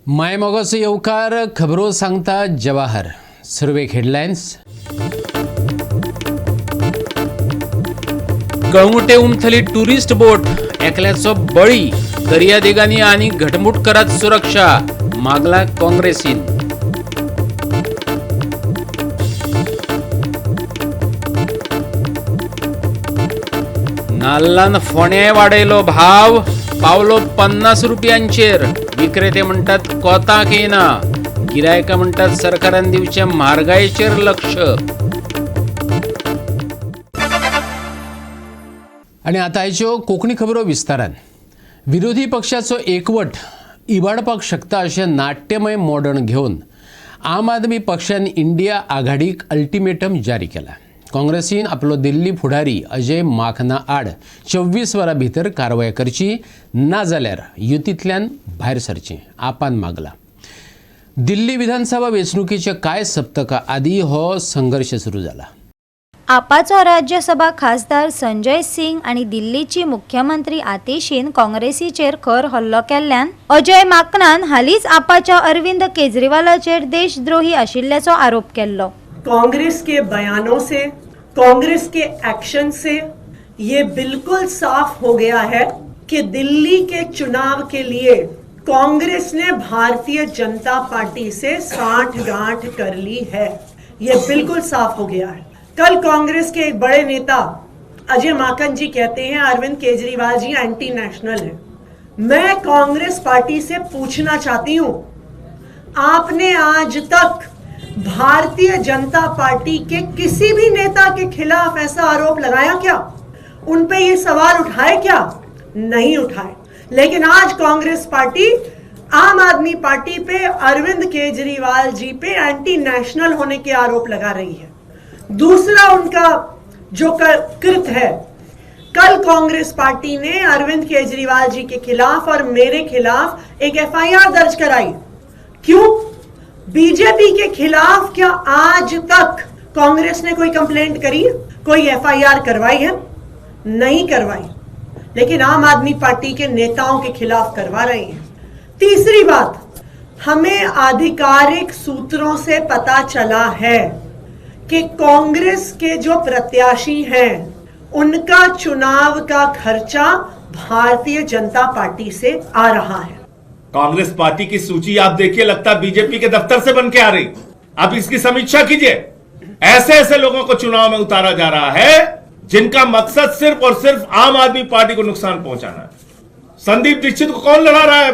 मायमोगाचो येवकार. खबरो सांगता जवाहर. सुरवेक हेडलायन्स. कळंगुटे उमथली टुरिस्ट बोट, एकल्याचो बळी. दर्यादेगांनी आनी घटमूट करात सुरक्षा, मागला काँग्रेसीन. नाल्लान फोंड्याय वाडयलो भाव, पावलो 50 रुपयांचेर. विक्रेते म्हणटात कोताक येना. गिरायकां म्हणटात सरकारान दिवचें म्हारगायेचेर लक्ष. आनी आतां आयच्यो कोंकणी खबरो विस्तारान. विरोधी पक्षाचो एकवट इबाडपाक शकता अशें नाट्यमय मोडण घेवन आम आदमी पक्षान इंडिया आघाडीक अल्टिमेटम जारी केला. काँग्रेसीन आपलो दिल्ली फुडारी अजय माखना आड 24 वरां भितर कारवाय करची, नाजाल्यार युतींतल्यान भायर सरचें आपान मागला. दिल्ली विधानसभा वेंचणुकेच्या कांय सप्तकां आदीं हो संघर्श सुरू जाला. आपाचो राज्यसभा खासदार संजय सिंग आनी दिल्लीची मुख्यमंत्री आतिशीन काँग्रेसीचेर खर हल्लो केल्ल्यान अजय माकनान हालींच आपाच्या अरविंद केजरीवालाचेर देशद्रोही आशिल्ल्याचो आरोप केल्लो. कांग्रेस के बयानों से, कांग्रेस के एक्शन से ये बिल्कुल साफ हो गया है कि दिल्ली के चुनाव के लिए कांग्रेस ने भारतीय जनता पार्टी से साठ गांठ कर ली है. ये बिल्कुल साफ हो गया है. कल कांग्रेस के एक बड़े नेता अजय माकन जी कहते हैं अरविंद केजरीवाल जी एंटी नेशनल है. मैं कांग्रेस पार्टी से पूछना चाहती हूं, आपने आज तक भारतीय जनता पार्टी के किसी भी नेता के खिलाफ ऐसा आरोप लगाया क्या? उन पे ये सवाल उठाए क्या? नहीं उठाए. लेकिन आज कांग्रेस पार्टी आम Aadmi party pay, Arvind Kejriwal ji pay anti national होने के आरोप लगा रही है. दूसरा उनका जो कृत है, कल कांग्रेस पार्टी ने अरविंद केजरीवाल जी के खिलाफ और मेरे खिलाफ एक एफआईआर दर्ज कराई. क्यों? बीजेपी के खिलाफ क्या आज तक कांग्रेस ने कोई कंप्लेंट करी, कोई एफआईआर करवाई है? नहीं करवाई. लेकिन आम आदमी पार्टी के नेताओं के खिलाफ करवा रहे हैं. तीसरी बात, हमें आधिकारिक सूत्रों से पता चला है कि कांग्रेस के जो प्रत्याशी हैं उनका चुनाव का खर्चा भारतीय जनता पार्टी से आ रहा है. कांग्रेस पार्टी की सूची आप देखिए, लगता है बीजेपी के दफ्तर से बन के आ रही. आप इसकी समीक्षा कीजिए. ऐसे ऐसे लोगों को चुनाव में उतारा जा रहा है जिनका मकसद सिर्फ और सिर्फ आम आदमी पार्टी को नुकसान पहुंचाना है. संदीप दीक्षित को कौन लड़ा रहा है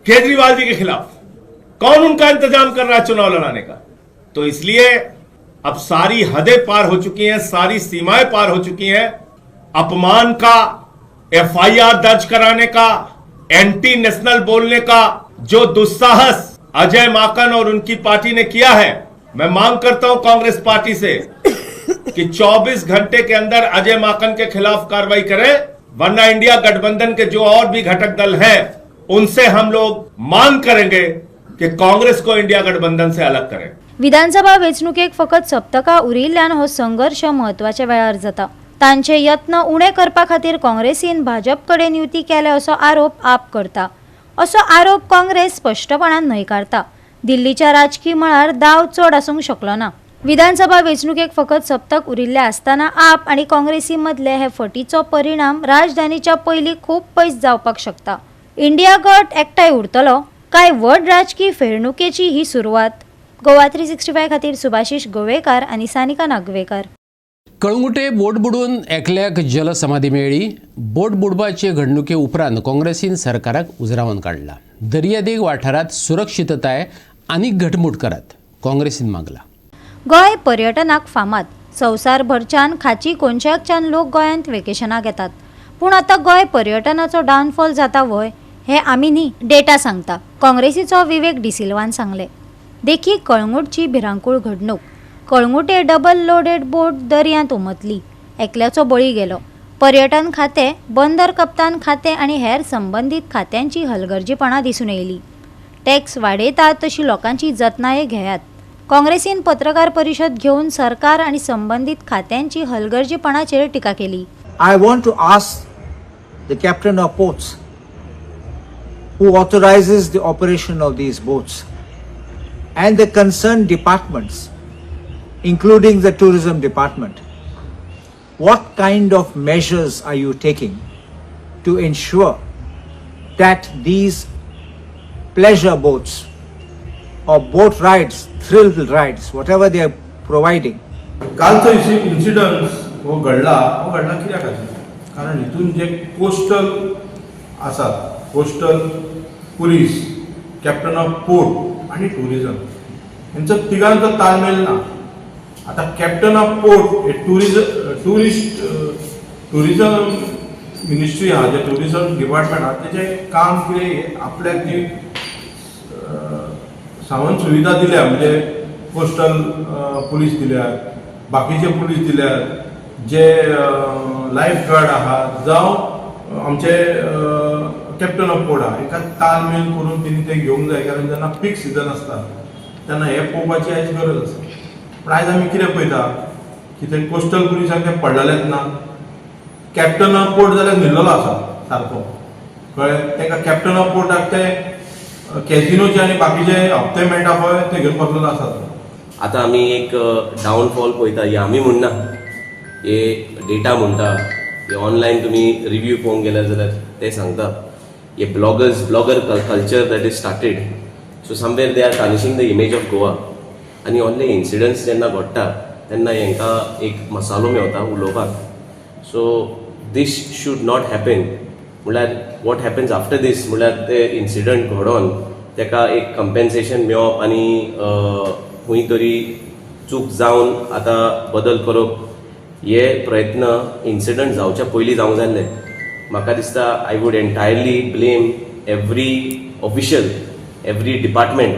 केजरीवाल जी के खिलाफ? कौन उनका इंतजाम कर रहा है चुनाव लड़ाने का? तो इसलिए अब सारी हदें पार हो चुकी हैं, सारी सीमाएं पार हो चुकी हैं. अपमान का, एफआईआर दर्ज कराने का, एंटी नेशनल बोलने का जो दुस्साहस अजय माकन और उनकी पार्टी ने किया है, मैं मांग करता हूं कांग्रेस पार्टी से कि 24 घंटे के अंदर अजय माकन के खिलाफ कार्रवाई करें, वरना इंडिया गठबंधन के जो और भी घटक दल हैं उनसे हम लोग मांग करेंगे कि कांग्रेस को इंडिया गठबंधन से अलग करें. विधानसभा वेंचणुकेक फकत सप्तकां उरिल्ल्यान हो संघर्श म्हत्वाच्या वेळार जाता. तांचे यत्न उणे करपा खातीर काँग्रेसीन भाजप कडेन युती केल्या असो आरोप आप करता. असो आरोप काँग्रेस स्पश्टपणान न्हयकारता. दिल्लीच्या राजकी मळार दाव चड आसूंक शकलो ना. विधानसभा वेंचणुकेक फकत सप्तक उरिल्ले आसतना आप आनी काँग्रेसी मदले हे फटीचो परिणाम राजधानीच्या पयलीं खूब पयस जावपाक शकता. इंडिया गट एकठांय उरतलो काय व्हड राजकी फेरणुकेची ही सुरवात? गोवा 365 खातीर सुभाषीश गोवेकार आनी सानिका नागवेकार. कळंगुटे बोट बुडून एकल्याक जलसमाधी मेळ्ळी. बोट बुडपाचे घडणुके उपरांत काँग्रेसीन सरकाराक उजरावन काडला. दर्यादेग वाठारांत सुरक्षितताय आनीक घटमूट करात, काँग्रेसीन मागला. गोंय पर्यटनाक फामाद. संवसारभरच्यान खाची कोनशाकच्यान लोक गोंयांत वेकेशनाक येतात. पूण आतां गोंय पर्यटनाचो डावनफॉल जाता व्हय, हें आमी न्ही, डेटा सांगता, काँग्रेसीचो विवेक डिसिल्वान सांगलें. देखीक कळंगूटची भिरांकूळ घडणूक. कळंगूटे डबल लोडेड बोट दर्यांत उमथली, एकल्याचो बळी गेलो. पर्यटन खातें, बंदर कप्तान खातें आनी हेर संबंदीत खात्यांची हलगर्जीपणां दिसून येयली. टॅक्स वाडयतात तशी लोकांची जतनाय घेयात. काँग्रेसीन पत्रकार परिशद घेवन सरकार आनी संबंदीत खात्यांची हलगर्जीपणाचेर टिका केली. I want to ask the captain of ports who authorizes the operation of these boats and the concerned departments, including the tourism department, what kind of measures are you taking to ensure that these pleasure boats or boat rides, thrill rides, whatever they are providing, कालचो incident हो घडला, हो घडला कित्या खातीर? कारण हितून जे कोस्टल आसात, coastal police, captain of port आनी ट्युरिजम हेंचो तिगांचो तालमेल ना. आतां कॅप्टन ऑफ पोर्ट हे टुरिस्ट ट्युरिजम मिनिस्ट्री आहा, जे ट्युरिजम डिपार्टमेंट आहा, तेजें काम कितें, आपल्याक जी सामान सुविधा दिल्या, म्हणजे कोस्टल पुलीस दिल्या, बाकीचे पुलीस दिल्यात, जे लायफ गार्ड आहा जावं आमचे कॅप्टन ऑफ पोर्ट आहा, एका तालमेल करून तेणी ते घेवंक जाय. कारण जेन्ना पीक सिजन आसता तेन्ना हें पळोवपाची आयज गरज आसा. पूण आयज आमी कितें पळयता की ते कोस्टल पुलिसांक ते पडलेलेच ना, कॅप्टन ऑफ पोर्ट जाल्यार न्हिल्लेलो आसा सारको, कळ्ळें? तांकां कॅप्टन ऑफ पोर्टाक ते कॅसिनोचे आनी बाकीचे हप्ते मेळटा पळय, ते घेवन बसलेलो आसा तो. आतां आमी एक डावनफॉल पळयता. हे आमी म्हणना, हे डेटा म्हणटा. हे ऑनलायन तुमी रिव्यू पळोवंक गेल्यार जाल्यार ते सांगता. हे bloggers, blogger culture that is started, so somewhere they are tarnishing the image of Goa. आनी ऑनलायन इन्सिडंट्स जेन्ना घडटा तेन्ना हेंकां एक मसालो मेवता उलोवपाक. So this should not happen. म्हणल्यार what happens after this, म्हणल्यार ते इन्सिडंट घडोवन तेका एक कंपेन्सेशन मेळप आनी खंय तरी चूक जावन आतां बदल करप, हे प्रयत्न इन्सिडंट जावच्या पयलीं जावंक जाय आसले. म्हाका दिसता, I would entirely blame every official, every department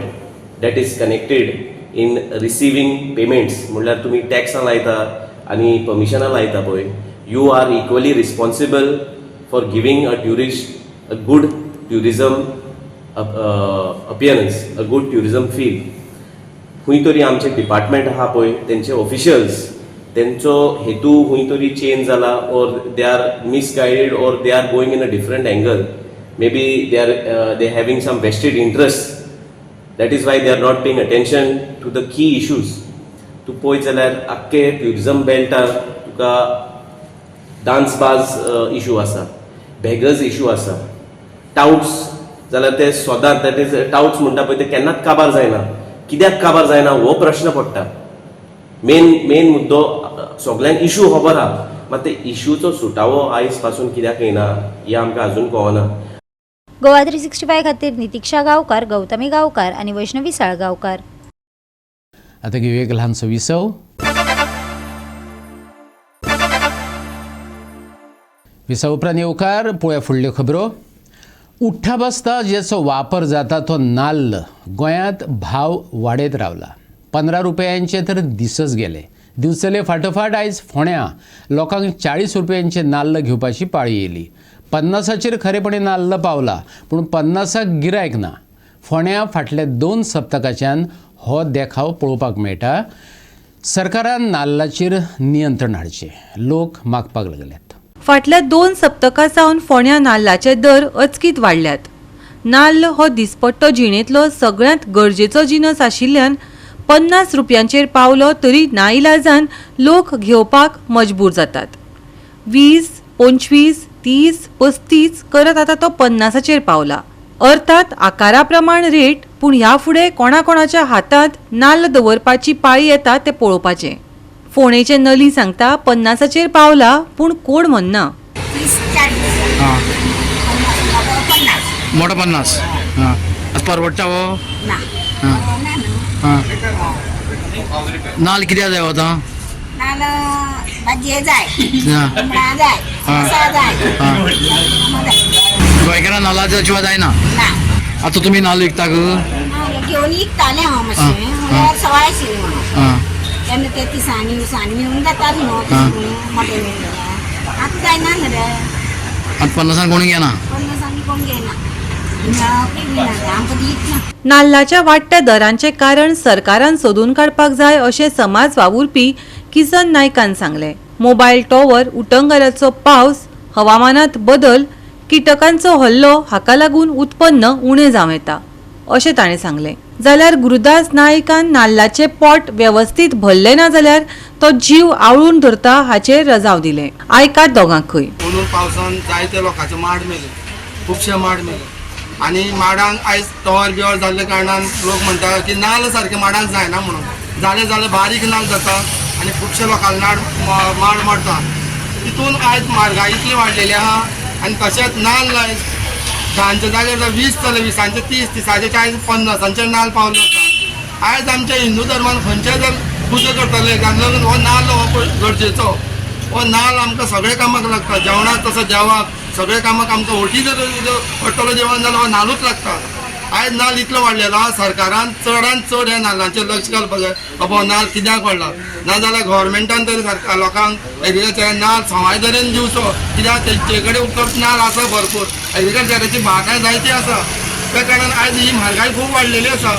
that is connected in receiving payments. म्हणल्यार तुमी टॅक्सां लायता आनी परमिशनां लायता पळय, you are equally responsible for giving a tourist a good tourism appearance, a good tourism feel. खंय तरी आमचे डिपार्टमेंट आहा पळय, तेंचे ऑफिशियल्स, तेंचो हेतू खंय तरी चेंज जाला, or they are misguided, or they are going in a different angle. Maybe they having some vested interest, that is why they are not paying attention to the key issues. तूं पळयत जाल्यार आख्खे tourism बेल्टार तुका dance बाज issue आसा, beggars issue आसा, touts जाल्यार ते सदांच, that is touts म्हणटा पळय, ते केन्नाच काबार जायना. कित्याक काबार जायना हो प्रश्न पडटा. मेन मेन मुद्दो, सगल्यांक इशू खबर आहा, मात ते इशूचो सुटावो आयज पासून कित्याक येना हें आमकां अजून कळना. गोवा 365 खातीर नितिक्षा गांवकार, गौतमी गांवकार आनी वैष्णवी साळगांवकार. आतां घेवया एक ल्हानसो विसव. विसव उपरांत येवकार. पळोवया फुडल्यो खबरो. उठ्ठा बसता ज्याचो वापर जाता तो नाल्ल गोंयांत भाव वाडयत रावला. 15 रुपयांचे तर दिसच गेले. दिवचले फाटोफाट आयज फोंड्या लोकांक 40 रुपयांचे नाल्ल घेवपाची पाळी येयली. 50चेर खरेपणी नाल्ल पावला, पूण 50क गिरायक ना. फोंड्या फाटल्या 2 सप्तकाच्यान हो देखाव पळोवपाक मेळटा. सरकारान नाल्लाचेर नियंत्रण हाडचें, लोक मागपाक लागल्यात. फाटल्या 2 सप्तकां सावन फोंड्या नाल्लाचे दर अचकीत वाडल्यात. नाल्ल हो दिसपट्टो जिणेंतलो सगळ्यांत गरजेचो जिनस आशिल्ल्यान 50 रुपयांचेर पावलो तरी नाइलाजान लोक घेवपाक मजबूर जातात. 20, 25, 30, 35 करत आतां तो 50चेर पावला. अर्थात आकारा प्रमाण रेट, पूण ह्या फुडें कोणाकोणाच्या हातांत नाल्ल दवरपाची पाळी येता तें पळोवपाचें. फोंडेचे नली सांगता 50चेर पावला, पूण कोण म्हणना. मोठो 50. हां, परवडटा हो. हां, नाल्ल कित्याक जाय आतां? भाजये जाय, हुमणा जाय, रसा जाय. गोंयकारां नाल्लाच्या शिवाय जायना. आतां तुमी नाल्ल विकता? घेवन विकतालें हांव मातशें, म्हणल्यार सवाय आशिल्ली म्हणून तेन्ना. ते तिसांनी विसांनी मेळून जाताले न्हू, मोठे मेळून. आतां जायना न्हू रे. आतां 50न कोण घेना. 50नी कोण घेयना, आमकां दीत ना. नाल्लाच्या वाडट्या दरांचें कारण सरकारान सोदून काडपाक जाय अशें समाज वावुरपी किसन नायकान सांगलें. मोबायल टॉवर, उटंगाराचो पावस, हवामानात बदल, किटकांचो हल्लो हाका लागून उत्पन्न उणें जावं येता अशें ताणें सांगलें. जाल्यार गुरुदास नायकान नाल्लाचें पोट वेवस्थीत भरलें ना जाल्यार तो जीव आवळून धरता हाचेर रजांव दिलें. आयकात दोगांकूय. अंदू पावसान जायते लोकांचे माड मेले, खुबशे माड मेले आनी माडांक आयज तवर बिवर जाल्ल्या कारणान लोक म्हणटा की नाल्ल सारके माडांक जायना म्हणून, जालें जाल्यार बारीक नाल्ल जाता आनी खुबशे लोकांक माड मरता. तितून आयज म्हारगाय इतली वाडलेली आहा आनी तशेंच नाल्ल आयज 10च्या जाग्यार 20 जाले, 20चे 30, 30चे 40, 50चे नाल्ल पावले आसा. आयज आमच्या हिंदू धर्मान खंयच्याय जर पुजा करतले जाल्यार हो नाल्ल हो गरजेचो, हो नाल्ल आमकां सगळे कामाक लागता. जेवणाक तसो देवाक सगळे कामाक आमकां ओटी जर पडटलो जेवण जाल्यार हो नाल्लूच लागता. आयज नाल्ल इतलो वाडलेलो आहा, सरकारान चडान चड ह्या नाल्लांचेर लक्ष घालपाक जाय. बाबा हो नाल्ल कित्याक वाडला, नाजाल्यार गव्हर्मेंटान तरी सरकार लोकांक एग्रीकल्चराक नाल्ल सवाय दरेन दिवचो, कित्याक तेंचे कडेन उपलब्ध नाल्ल आसा भरपूर, एग्रीकल्चराची बागाय जायती आसा. त्या कारणान आयज ही म्हारगाय खूब वाडलेली आसा.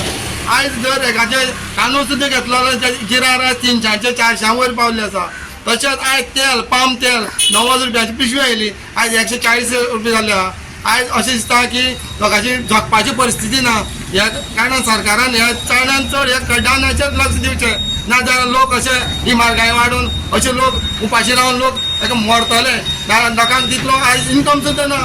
आयज जर एकाचे कांदो सुद्दां घेतलो जाल्यार गिरार आयज 300 400 वयर पावल्ले आसा. तशेंच आयज तेल, पाम तेल 90 रुपयाची पिशवी आयली, आयज 140 रुपया जाल्ले आहा. आयज अशें दिसता की लोकांची जगपाची परिस्थिती ना. ह्या कारणान सरकारान ह्या चडान चड ह्या कड्डानाचेर लक्ष दिवचें, ना जाल्यार लोक अशे ही म्हारगाय वाडून अशे लोक उपाशी रावन लोक ताका मरतले. लोकांक तितलो आयज इनकम सुद्दां ना.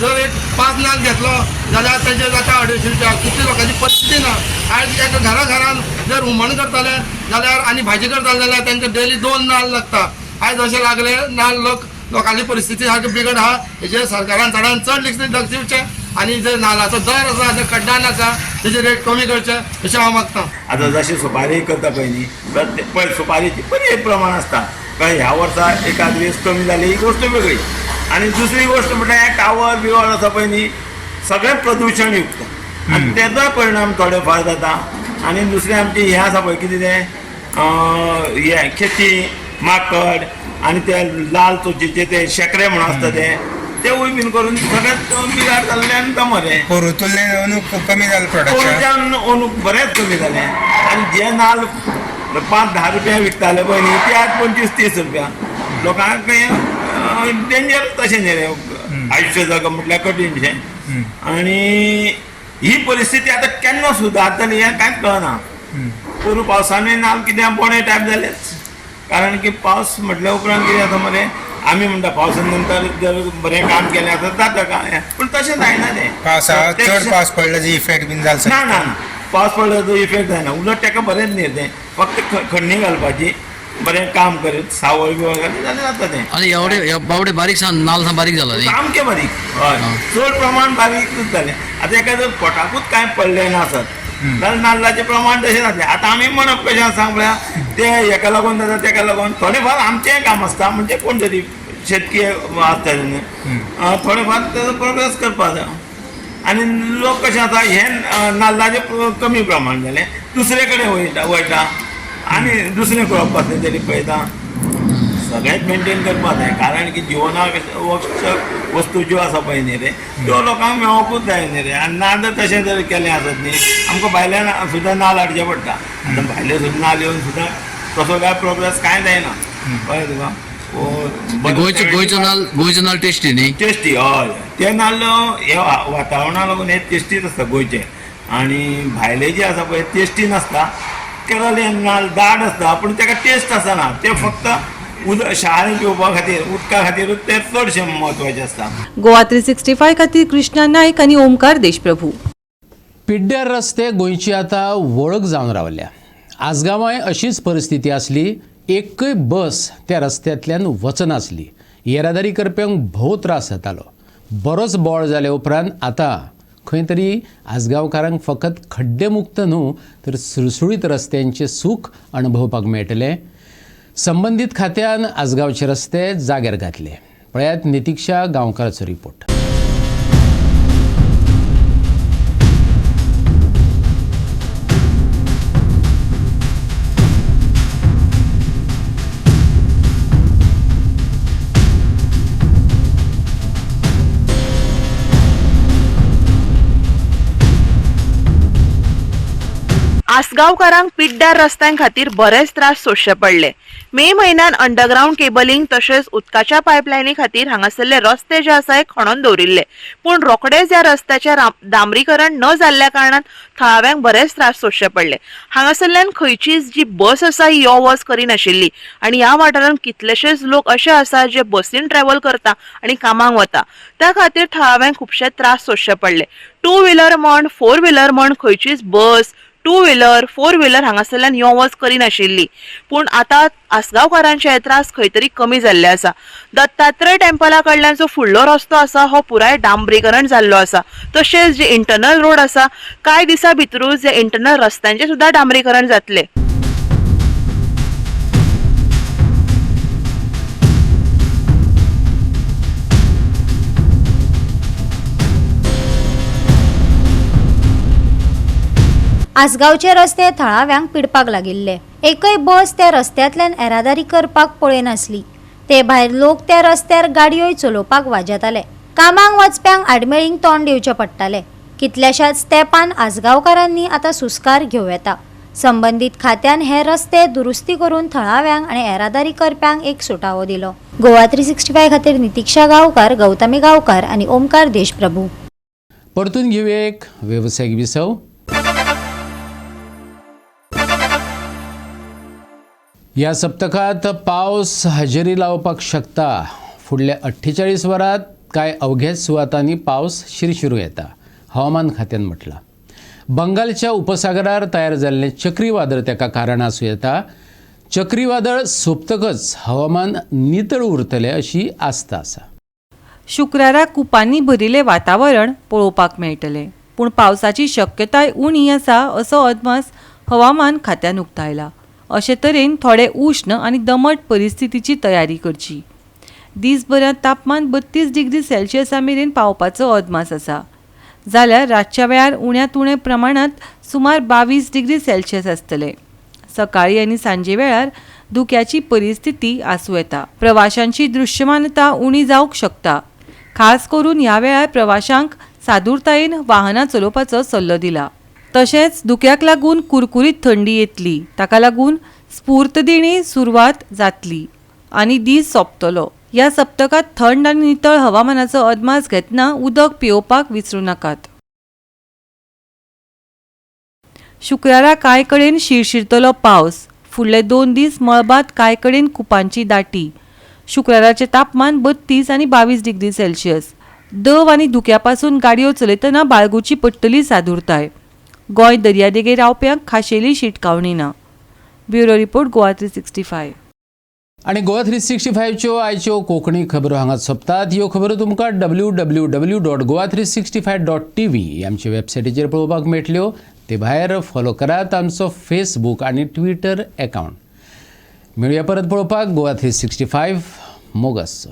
जर एक 5 लाख घेतलो जाल्यार तेजे जाता 250 रुपया, तितली लोकांची परिस्थिती ना. आयज एका घरा घरान जर हुमण करतले जाल्यार आनी भाजी करतले जाल्यार तांकां डेली 2 नाल्ल लागता. आयज अशें लागले नाल्ल लोक लोकांची परिस्थिती सारकी बिगड आहा. हेजेर सरकारान चडान चड लक्ष दिवचें आनी जे नाल्लाचो दर आसा, जे कड्डान आसा तेजे रेट कमी करचे अशें हांव मागता. आतां जशें सुपारी करता पळय न्ही, पळय सुपारीची बरी एक प्रमाण आसता, कळ्ळें. ह्या वर्सा एकाद वेळेस कमी जाली ही गोश्ट वेगळी. आनी दुसरी गोश्ट म्हटल्यार हें टावर बिवर आसा पळय न्ही, सगळें प्रदुशण युक्त आनी तेजोय परिणाम थोडे फार जाता. आनी दुसरें आमचें हें आसा पळय कितें तें हें खेती माकड आनी ते लाल चोंचीचे ते शेकरे म्हणून आसता ते तेवूय बीन करून सगळें बिगाड जाल्लें आनी मरे पोरूतुल्ले अंदू कमी जालें प्रोडक्शन, पोरूच्यान अंदू बरेंच कमी जालें. आनी जे नाल्ल 5-10 रुपया विकताले पळय न्ही, ते आज 25-30 रुपया. लोकांक डेंजर तशें न्ही रे, आयुश्य जगप म्हटल्यार कठीणशें. आनी ही परिस्थिती आतां केन्ना सुदारतली हें कांयच कळना. पोरूं पावसानूय नाल्ल कितें बोणे टायप जालेच, कारण की पावस म्हटल्या उपरांत कितें जाता मरे, आमी म्हणटा पावसा नंतर जर बरें काम केलें आसत जाता काय, पूण तशें जायना तें. पावसा चड पावस पडलो जी इफेक्ट बीन जालो ना ना ना, पावस पडलो तो इफेक्ट जायना, उलट ताका बरेंच न्ही तें, फक्त खण्णी घालपाची, बरें काम करीत सावळ बिवळ घाली जाल्यार जाता तें. आनी एवढे बावडे बारीक सान नाल्ल सा बारीक जाला न्ही, सामकें बारीक, हय चड प्रमाण बारीकूच जालें. आतां एका जर पोटाकूच कांय पडलें ना आसत जाल्यार नाल्लाचें प्रमाण तशें जातलें. आतां आमी म्हणप कशें आसा म्हळ्यार ते हेका लागून जाता तेका लागून थोडें फार आमचेंय काम आसता, म्हणजे कोण तरी शेतकी आसता न्ही, थोडें फार तेजो प्रोग्रेस करपाक जाय. आनी लोक कशें आसा, हें नाल्लाचें कमी प्रमाण जालें, दुसरे कडेन वयता आनी दुसरें क्रॉप आसलें तरी पळयता. सगळेंच मेनटेन करपाक जाय, कारण की जिवनाक आवश्यक वस्तू ज्यो आसा पळय न्ही रे, त्यो लोकांक मेळोवकूच जाय न्ही रे. आनी ना जर तशें जर केलें आसत न्ही, आमकां भायल्यान सुद्दां नाल्ल हाडचें पडटा. आतां भायले सुद्दां नाल्ल येवन सुद्दां तसो काय प्रोग्रेस कांय जायना, कळ्ळें तुका. गोंयचो नाल्ल, गोंयचो नाल्ल टेस्टी न्ही, टेस्टी हय. ते नाल्ल हे वातावरणाक लागून हे टेस्टीच आसता गोंयचे, आनी भायले जे आसा पळय टेस्टी नासता. केरळ नाल्ल दाट आसता पूण ताका टेस्ट आसना, ते फक्त शाळेंत पिवपा खातीर उदका खातीरूच ते चडशें म्हत्वाचें आसता. गोवा 365 खातीर कृष्णा नायक आनी ओमकार देशप्रभू. पिड्ड्यार रस्ते गोंयची आतां वळख जावन रावल्या. आसगांवांय अशीच परिस्थिती आसली, एकय बस त्या रस्त्यांतल्यान वचनासली. येरादारी करप्यांक भोव त्रास जातालो. बरोच बोळ जाले उपरांत आतां खंय तरी आसगांवकारांक फकत खड्डेमुक्त न्हू तर सुळसुळीत रस्त्यांचें सूख अणभवपाक मेळटलें. संबंदीत खात्यान आसगांवचे रस्ते जाग्यार घातले. पळयात नितिक्षा गांवकाराचो रिपोर्ट. आसगांवकारांक पिड्ड्यार रस्त्यां खातीर बरेच त्रास सोंसचे पडले. मे म्हयन्यान अंडरग्रावंड केबलिंग तशेंच उदकाच्या पायपलायनी खातीर हांगासरले रस्ते जे आसा हे खणोन दवरिल्ले, पूण रोखडेच ह्या रस्त्याचें डांबरीकरण न जाल्ल्या कारणान थळाव्यांक बरेच त्रास सोंसचे पडले. हांगासरल्यान खंयचीच जी बस आसा ही यो वच करिनाशिल्ली आनी ह्या वाठारांत कितलेशेच लोक अशे आसा जे बसीन ट्रॅव्हल करता आनी कामाक वता, त्या खातीर थळाव्यांक खुबशे त्रास सोंसचे पडले. टू व्हिलर म्हण, फोर व्हिलर म्हण खंयचीच बस, टू व्हिलर, फोर व्हिलर हांगासरल्यान यो वच करिनाशिल्ली. पूण आतां आसगांवकारांचे हे त्रास खंय तरी कमी जाल्ले आसा. दत्तात्रय टेम्पला कडल्यान जो फुडलो रस्तो आसा हो पुराय डांबरीकरण जाल्लो आसा. तशेंच जे इंटरनल रोड आसा कांय दिसां भितरूच जे इंटरनल रस्त्यांचें सुद्दां डांबरीकरण जातलें. आसगांवचे रस्ते थळाव्यांक पिडपाक लागिल्ले. एकय बस त्या रस्त्यांतल्यान येरादारी करपाक पळयनासली. ते भायर लोक त्या रस्त्यार गाडयोय चलोवपाक वाजेताले. कामाक वचप्यांक आडमेळींक तोंड दिवचें पडटालें. कितल्याशाच तेंपान आसगांवकारांनी आतां सुस्कार घेवं येता. संबंदीत खात्यान हे रस्ते दुरुस्ती करून थळाव्यांक आनी येरादारी करप्यांक एक सुटावो दिलो. गोवा 365 खातीर नितिक्षा गांवकार, गौतमी गांवकार आनी ओमकार देशप्रभू. परतून घेवया एक वेवसायीक विसव. ह्या सप्तकांत पावस हजेरी लावपाक शकता. फुडल्या 48 वरांत कांय अवघ्याच सुवातांनी पावस शिरशिरू येता, हवामान खात्यान म्हटलां. बंगालच्या उपसागरार तयार जाल्लें चक्रीवादळ ताका कारण आसूं येता. चक्रीवादळ सोंपतकच हवामान नितळ उरतलें अशी आस्त आसा. शुक्रारा कुपांनी भरिल्लें वातावरण पळोवपाक मेळटलें, पूण पावसाची शक्यताय उणी आसा असो अदमास हवामान खात्यान उक्तायला. अशे तरेन थोडे उश्ण आनी दमट परिस्थितीची तयारी करची. दिसभरांत तापमान 32 डिग्री सेल्सियसा मेरेन पावपाचो अदमास आसा, जाल्यार रातच्या वेळार उण्यांत उणें प्रमाणांत सुमार 22 डिग्री सेल्सियस आसतले. सकाळी आनी सांजे वेळार धुक्याची परिस्थिती आसूं येता. प्रवाशांची दृश्यमानता उणी जावंक शकता. खास करून ह्या वेळार प्रवाशांक सादूरतायेन वाहनां चलोवपाचो सल्लो दिला. तशेंच धुक्याक लागून कुरकुरीत थंडी येतली, ताका लागून स्फूर्तदिणी सुरवात जातली आनी दीस सोंपतलो. ह्या सप्तकांत थंड आनी नितळ हवामानाचो अदमास घेतना उदक पियोवपाक विसरूं नाकात. शुक्रारा कांय कडेन शिरशिरतलो पावस. फुडले 2 दीस मळबांत कांय कडेन कुपांची दाटी. शुक्राराचें तापमान 32 आनी 22 डिग्री सेल्सियस. दव आनी धुक्या पासून गाडयो चलयतना बाळगुची पडटली सादूरताय. गोंय दर्यादेगेर रावप्यांक खाशेली शिटकावणी ना. Bureau report, Goa 365. आनी गोवा 365च्यो आयच्यो कोंकणी खबरो हांगा सोंपतात. ह्यो खबरो तुमकां www.goa365.tv आमचे वेबसायटीचेर पळोवपाक मेळटल्यो. ते भायर फॉलो करात आमचो फेसबूक आनी ट्विटर एकावंट. मेळुया परत पळोवपाक गोवा 365. मोग आसचो.